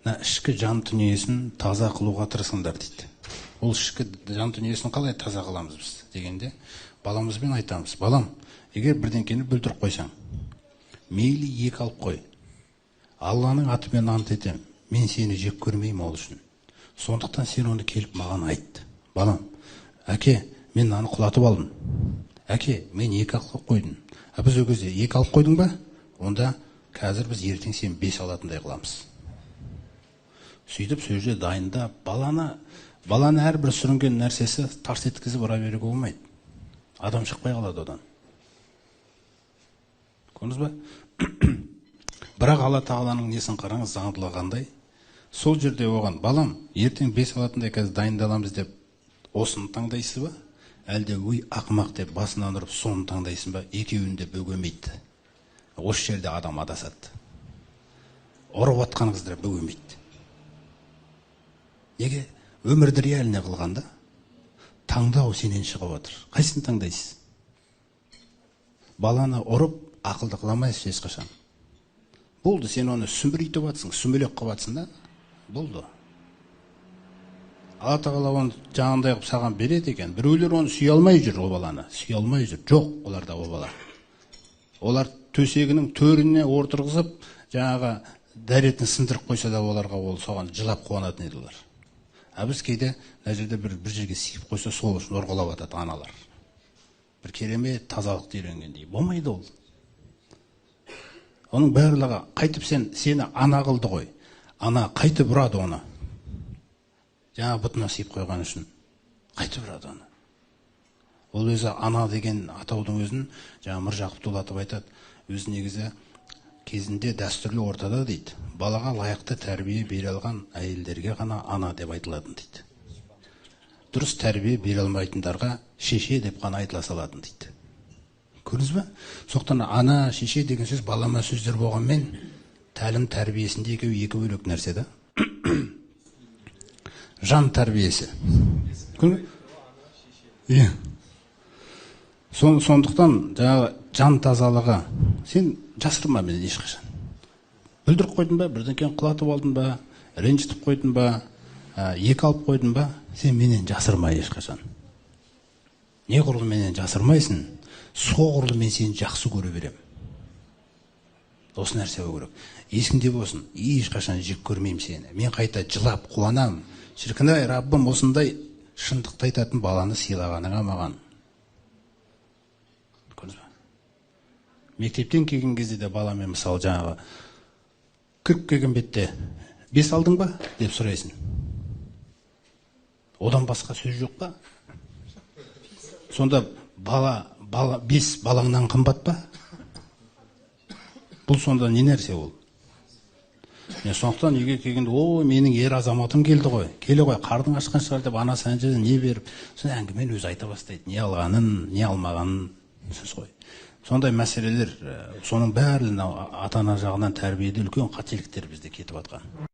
Мына ішкі жан дүниесін таза қылуға тырысыңдар дейді. Ол ішкі жан дүниесін қалай таза қыламыз біз дегенде, баламызбен айтамыз. Балам, егер бірдеңкені бүлдіріп қойсаң, мейлі екі алып қой. Алланың атымен ант етем, мен сені жек көрмеймін ол үшін. Сондықтан сен оны келіп маған айт. Балам, әке, мен мынаны құлатып алдым. Әке, мен екі алып қойдым. А біз ол кезде екі алып қойдың ба? Онда қазір біз ертең сен 5 алатындай қыламыз. Сөйтіп сол жерде дайындап, баланы әрбір сүрінген нәрсесі тарс еткізіп ұра беруге болмайды. Адам шықпай қалады одан. Көрдіңіз ба? Бірақ Алла Тағаланың несін қараңыз, заңдылығы қандай? Сол жерде оған, балам, ертең 5 алатындай қазір дайындаламыз деп осыны таңдайсыз ба? Әлде өй ақымақ деп басынан ұрып соны таңдайсың ба? Екеуін де бөгемейді. Осы жерде адам адасады. Ұрып атқан қыздар бөгемейді. Неге? Өмірді реальный қылғанда таңдау сенен шығып отыр. Қайсысын таңдайсыз? Баланы ұрып ақылды қыла алмайсыз ешқашан. Болды, сен оны сүмірейтіп жатсың, сүмелек қылып жатсың да. Болды. Алла Тағала оны жаңағындай қылып саған береді екен. Біреулер оны сүйе алмай жүр, о баланы. Сүйе алмай жүр. Жоқ, оларда о бала. Олар төсегінің төріне отырғызып, жаңағы дәретін сындырып қойса да оларға ол соған жылап қуанатын еді олар. А біз кейде мына жерде бір жерге сиіп қойса, сол үшін ұрғылап атады аналар. Бір керемет тазалықты үйренгендей. Болмайды ол. Оның барлығы қайтып сені ана қылды ғой. Ана қайтып ұрады оны. Жаңа бұтына сиіп қойған үшін қайтып ұрады оны. Ол өзі ана деген атаудың өзін жаңа Міржақып Дулатов айтады. Өзі негізі кезінде дәстүрлі ортада дейді. Балаға лайықты тәрбие бере алған әйелдерге ғана ана деп айтылатын дейді. Дұрыс тәрбие бере алмайтындарға шеше деп қана айтыла салатын дейді. Көрдіңіз бе? Сондықтан ана, шеше деген сөз балама сөздер болғанмен тәлім тәрбиесінде екеуі екі бөлек нәрсе да. Жан тәрбиесі. Иә. Сондықтан жаңағы жан тазалығы, сен жасырма менен ешқашан. Бүлдіріп қойдың ба, бірдеңкені құлатып алдың ба, ренжітіп қойдың ба, екі алып қойдың ба, сен менен жасырма ешқашан. Неғұрлым менен жасырмайсың, соғұрлым мен сені жақсы көре беремін. Осы нәрсе болу керек. Есіңде болсын, ешқашан жек көрмеймін сені. Мен қайта жылап қуанамын. Шіркін-ай, Раббым, осындай шындықты айтатын баланы сыйлағаныңа маған. Көрдіңіз бе? Мектептен келген кезде де баламен мысалы жаңағы кіріп келген бетте 5 алдың ба деп сұрайсың. Одан басқа сөз жоқ па? Сонда бала 5 балаңнан қымбат па? Бұл сонда не нәрсе ол? Мен сондықтан үйге келгенде, о, менің ер азаматым келді ғой, келе ғой, қардың ашқан шығар деп анасы ана жерден не беріп, соны әңгімені өзі айта бастайды, не алғанын, не алмағанын сөз ғой. Сондай мәселелер, соның бәрі ата-ана жағынан тәрбиеде үлкен қателіктер бізде кетіп жатқан.